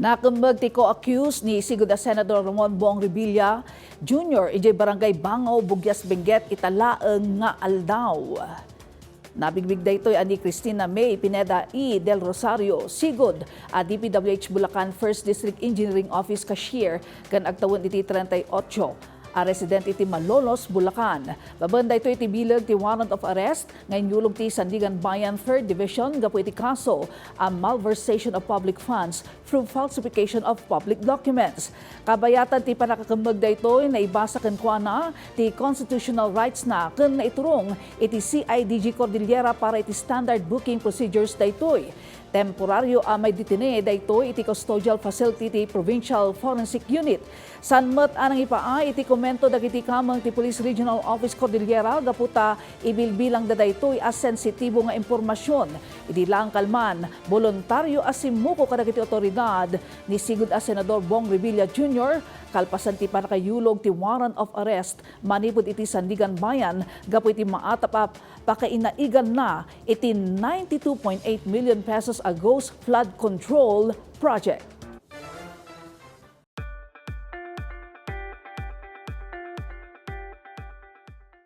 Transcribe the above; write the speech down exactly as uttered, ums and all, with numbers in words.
Nakemmeg ti co-accused ni sigud a Senador Ramon Bong Revilla Junior idiay Barangay Bangaw, Buguias, Benguet ita laeng nga aldaw. Nabigbig daytoy a ni Cristina May Pineda E. Del Rosario, sigud a D P W H Bulacan First District Engineering Office Cashier ken agtawen iti treinta y ocho a residente iti Malolos, Bulacan. Babaen daytoy iti bileg ti warrant of arrest nga inyulog ti Sandiganbayan Third Division gapu iti kaso a malversation of public funds through falsification of public documents. Kabayatan ti pannakakemmeg daytoy, naibasa kenkuana ti constitutional rights na ken naiturong iti C I D G Cordillera para iti standard booking procedures daytoy. Temporario a maidetene daytoy iti custodial facility ti Provincial Forensic Unit. Saan met a nangipaay iti komento dagiti kameng ti Police Regional Office Cordillera gapu ta ibilbilangda daytoy a sensitibo nga impormasion. Idi laeng kalman, boluntario a simmuko kadagiti otoridad ni sigud a Senador Bong Revilla Junior kalpasan ti pannakayulog ti warrant of arrest manipud iti Sandiganbayan gapu iti maatap a pakainaiganna iti ninety-two point eight million pesos a ghost flood control project.